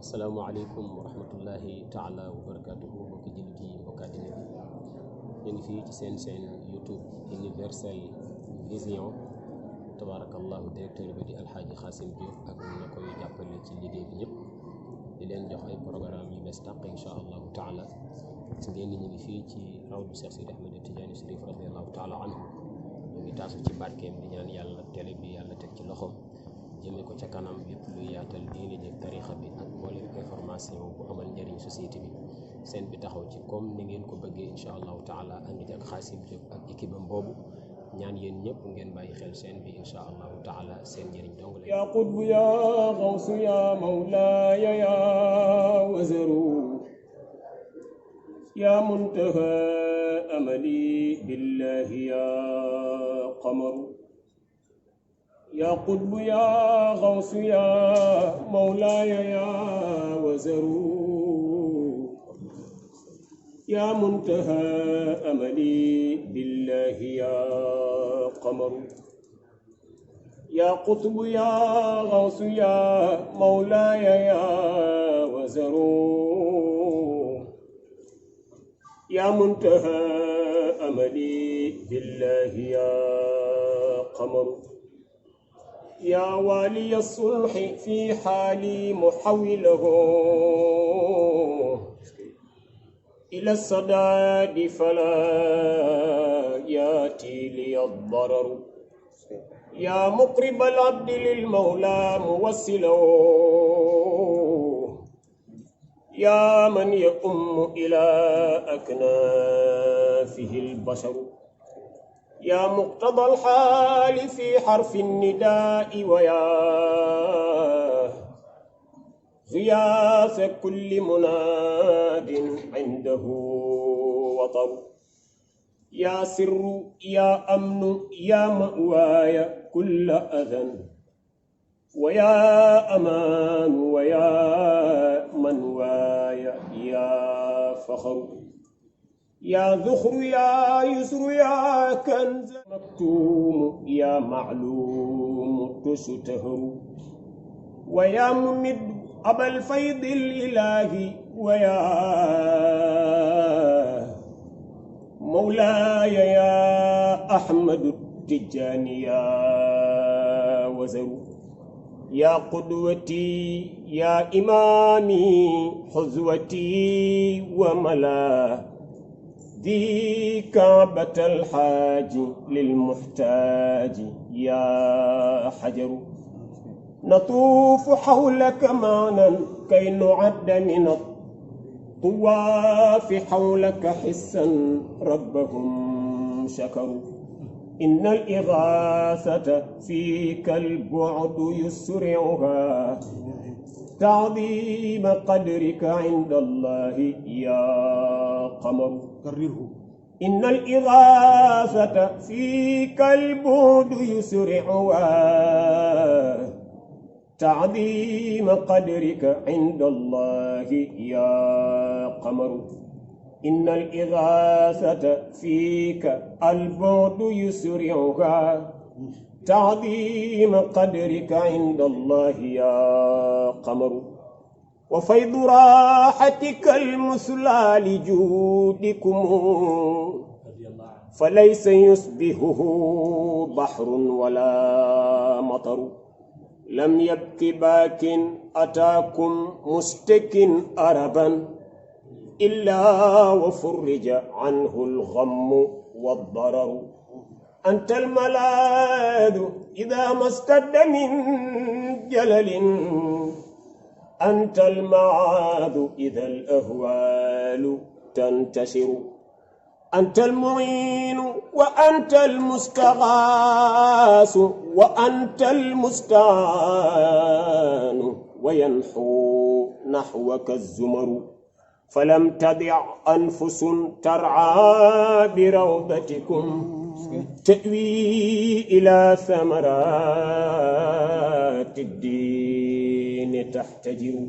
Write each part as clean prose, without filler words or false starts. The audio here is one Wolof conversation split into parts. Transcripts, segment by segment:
asalaamaaleykum wa rahmatullahi taala wa barakatuhu mbokki jullit yi mbokk àddina bi ñu ngi fii ci seen chaîne YouTube Universel Vision tabarakallahu directeur bi di alxaaji Xaasim Diouf ak ña koy jàppale ci liggéey bi ñëpp di leen jox ay programme yu bees tàq insha allahu taala si ngeen ni ñu ngi fii ci rawdu Cheikh Sidi Ahmed Tidiane Chérif radiallahu taala anhu ñu ngi taasu ci barkeem di ñaan yàlla télé bi yàlla teg ci loxoom jëmee ko ca kanam yëpp luy yaatal diine ji tarixa bi ak mboolem information bu amal njëriñ société bi seen bi taxaw ci comme ni ngeen ko bëggee insha allahu taala andi ci ak Xaasim Diop ak équipe am boobu ñaan yéen ñëpp ngeen bàyyi xel seen bi insha allahu taala seen njëriñ dong la ya qutbu ya gawsu ya mawlaaya ya wazaru ya muntaha amali billahi ya qamaru يا قطب يا غوث يا مولاي يا وزرو يا منتهى أملي بالله يا قمر يا قطب يا غوث يا مولاي يا وزرو يا منتهى أملي بالله يا قمر يا والي الصلح في حالي محوله إلى السداد فلا ياتي لي الضرر يا مقرب العبد للمولى موسله يا من يؤم إلى أكنافه البشر يا مقتضى الحال في حرف النداء ويا غياث كل مناد عنده وطر يا سر يا أمن يا مأواي كل أذى ويا أمان ويا منواي يا فخر يا ذخر يا يسر يا كنز مكتوم يا معلوم تشتهر ويا ممد أبا الفيض الإلهي ويا مولاي يا أحمد التجاني يا وزر يا قدوتي يا إمامي حزوتي وملا ذي كعبة الحاج للمحتاج يا حجر نطوف حولك معنا كي نعد من الطواف حولك حسا ربهم شكروا إن الإغاثة فيك البعد يسرعها تعظيم قدرك عند الله يا قمر كرره إن الإغاثة فيك البعد يسرعها تعظيم قدرك عند الله يا قمر إن الإغاثة فيك البعد يسرعها تعظيم قدرك عند الله يا قمر وفيض راحتك المثلى لجودكم فليس يشبهه بحر ولا مطر لم يبك باك أتاكم مشتك أربا إلا وفرج عنه الغم والضرر أنت الملاذ إذا ما استد من جلل أنت المعاذ إذا الأهوال تنتشر أنت المعين وأنت المستغاث وأنت المستعان وينحو نحوك الزمر فلم تضع أنفس ترعى بروضتكم تأوي إلى ثمرات الدين تحتجر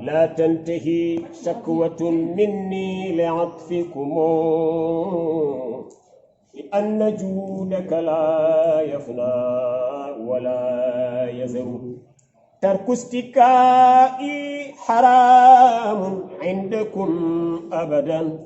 لا تنتهي شكوة مني لعطفكم لأن جودك لا يفنى ولا يزر ترك استكائي حرام عندكم أبدا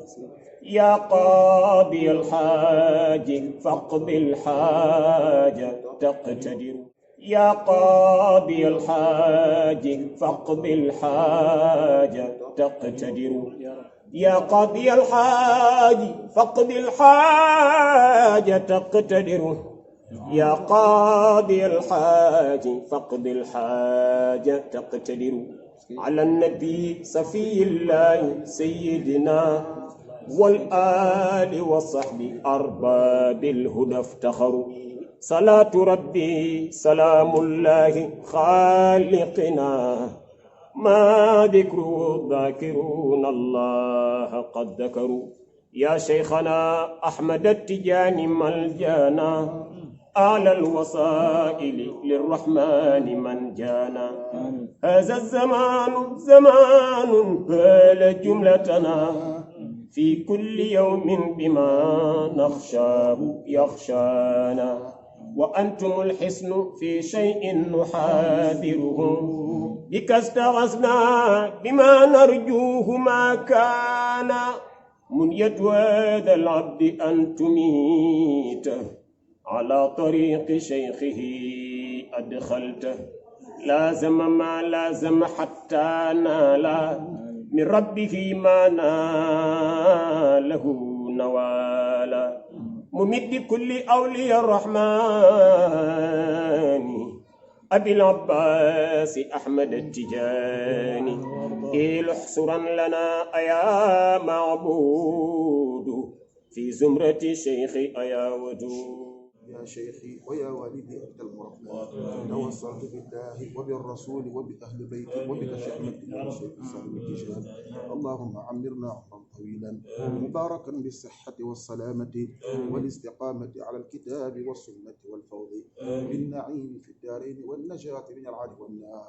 يا قاضي الحاج فاقض الحاجة تقتدر يا قاضي الحاج فاقض الحاجة تقتدر يا قاضي الحاج فاقض الحاجة تقتدر يا قاضي الحاج فاقض الحاجة تقتدر على النبي صفي الله سيدنا والآل وصحب أرباب الهدى افتخروا صلاة ربي سلام الله خالقنا ما ذكره الذاكرون الله قد ذكروا يا شيخنا أحمد التجاني ملجانا أعلى الوسائل للرحمن من جانا هذا الزمان زمان هال جملتنا في كل يوم بما نخشاه يخشانا وأنتم الحسن في شيء نحاذره بك استغثنا بما نرجوه ما كان منية هذا العبد أن تميته على طريق شيخه أدخلته لازم ما لازم حتى نال من ربه ما ناله نوالا ممد كل أولياء الرحمن أبي العباس أحمد التجاني احصرا لنا أيا معبود في زمرة شيخ أيا ودود يا شيخي ويا والدي أنت المربى توصلت بالله وبالرسول وبأهل بيتي وبك شأمتي يا شيخ صاحب التجان اللهم عمرنا عمرا طويلا مباركا بالصحة والسلامة والاستقامة على الكتاب والسنة والفوز بالنعيم في الدارين والنجاة من العدو والنار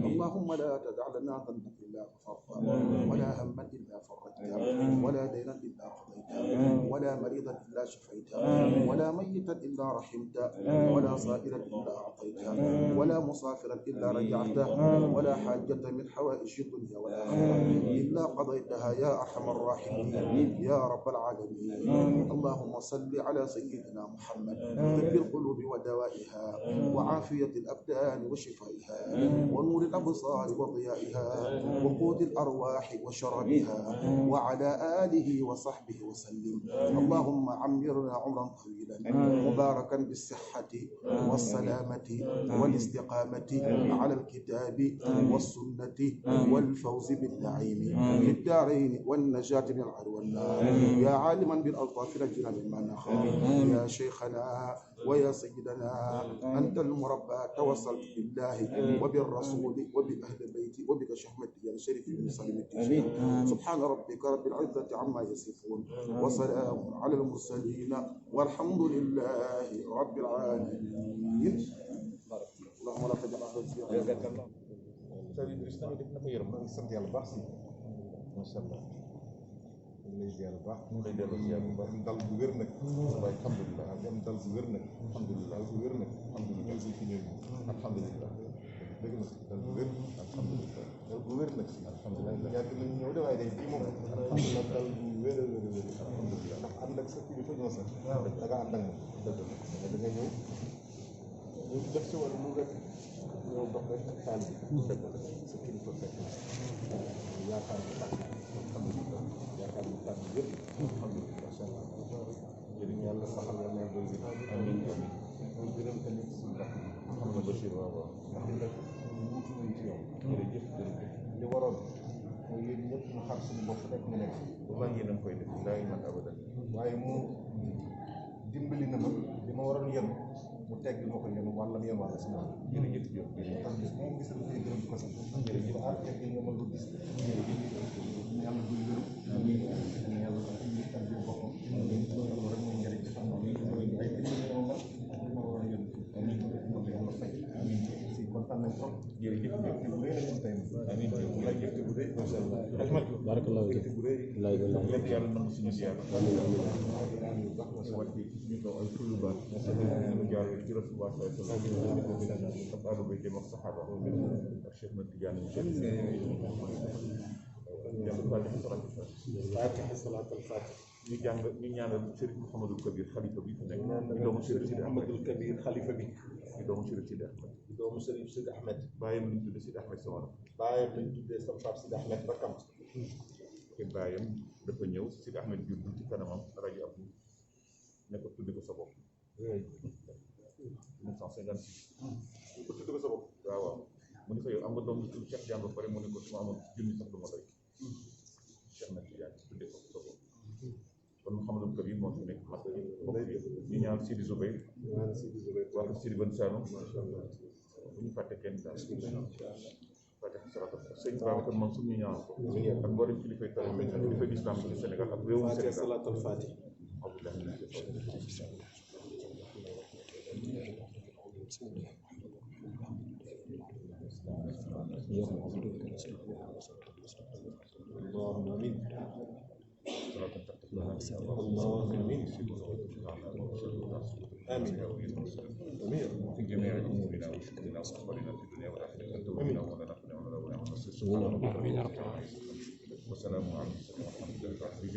اللهم لا تدع لنا ذنبا إلا غفرته ولا هما إلا فرجته ولا دينا إلا قضيته ولا مريضا إلا شفيته ولا ميتا إلا رحمته ولا صائلا إلا أعطيته ولا مسافرا إلا رجعته ولا حاجة من حوائج الدنيا والآخرة إلا قضيتها يا أرحم الراحمين يا رب العالمين اللهم صل على سيدنا محمد طب القلوب ودوائها وعافية الأبدان وشفائها ونور الأبصار وضيائها وقوت الأرواح وشرابها وعلى آله وصحبه وسلم اللهم عمرنا عمرا طويلا مباركا بالصحة والسلامة والاستقامة على الكتاب والسنة والفوز بالنعيم في الدارين والنجاة من العدو والنار يا عالما بالألطاف نجنا مما نخاف يا شيخنا ويا سيدنا أنت المربى توصلت بالله وبالرسول وبأهل بيتي وبك شحمتي يا شريف بن سالم التجاني سبحان ربك رب العزة عما يصفون وسلام على المرسلين والحمد لله رب العالمين اللهم لا تجعل هذا الزيارة Sëriñ bi tamit def na ko yërëm maa ngi sant yàlla baax si macha allah ñu ngi lay ziar bu baax ñu ngi lay delloo ziar bu baax dal bu wér nag waaye alhamdulilah am dal bu wér nag alhamdulilah bu wér nag alhamdulilah si fi ñëw alhamdulilah dëgg na dal bu wér alhamdulilah dal bu wér nag alhamdulilah yàgg nañu ñëw de waaye day bii moom alhamdulilah dal bu wér a wér a wér alhamdulilah ndax ànd ak sa kilifa ñoo sax da nga ànd ak moom dëgg la da nga ñëw ñu def si wàllu lu rek ñëw dox rek ak taal bi fekk sa kilifa fekk yaakaar bi tàkk alhamdulilah yaakaar bi tàkk yëpp alhamdulilah macha allah jërëjëf yàlla saxal yàlla na doy amiin amiin ñu gërëm tamit suñu mbokk xam nga Bachir waaw waaw ndax nag wuutu nañ ci yow jërëjëf jërëjëf li waroon mooy yéen ñëpp ñu xam suñu bopp rek mu nekk ba man yéen a ngi koy def laa man abadan waaye mu dimbali na ma li ma waroon yem mu tegg ma ko yéen wàllam yéen wàll si moom jërëjëf Diop jërëjëf gis moom gis nañ koy gërëm di ko sax jërëjëf ah tegg nga mën ko gis jërëjëf yàlla buy gërëm yàlla ak biir boppam loolu rek mooy njëriñ xam nga ay dimbali na ma li ma waroon yem moom yàlla fay si kontaan nañ trop jërëjëf jëfte bu rëy la ñun tey amiin lay jëfte bu rëy macha allah barakallahu jëfte bu rëy lépp yàlla nangu suñu ziar amiin baax na sa wàcc ci suñu kaw ay fulu baax ñu jaar ci rasulullah sallallahu alayhi wa sallam ak Abu Bakr ak sahaba ak Cheikh Ahmed Tidiane Fatiha salaatul Fatiha ñu jàng ñu ñaanal Chérif Mouhamadul Kabir xalifa bi fi nekk di doomu Chérif Sidi Ahmed Mouhamadul Kabir xalifa bi di doomu Chérif Sidi Ahmed di doomu Chérif Sidi Ahmed bàyyam lañ tuddee Sidi Ahmed Sawara bàyyam lañ tuddee sam Pape Sidi Ahmed rakkam te bàyyam dafa ñëw Sidi Ahmed juddu ci kanamam rajo Abdou ne ko tudde ko sa bopp 1956 ko tudde ko sa bopp waaw mu ne ko yow am nga doom bu tudd Cheikh Diagne ba pare mu ne ko su ma amoon junni sax du ma doy Cheikh na Tidiane tudde ko sa bopp kon Mouhamadou Kabir moo fi nekk mag bokk yi ñu ñaan Sidi Zoubayr waa ko Sidi Ben Saloum bu ñu fàtte kenn daal fàtte salatu sëñ Babacar Mansour ñu ñaan ko ak mboolem kilifay tarixa kilifay islam ci Sénégal ak réewum Sénégal salaatul Fatiha اللهم امين اللهم امين امين في جميع امورنا وشكرنا واخبارنا في الدنيا والاخره انت ولينا ومولانا فنعم الله ونعم النصير سبحان ربك رب العزه عما يصفون وسلام على المرسلين والحمد لله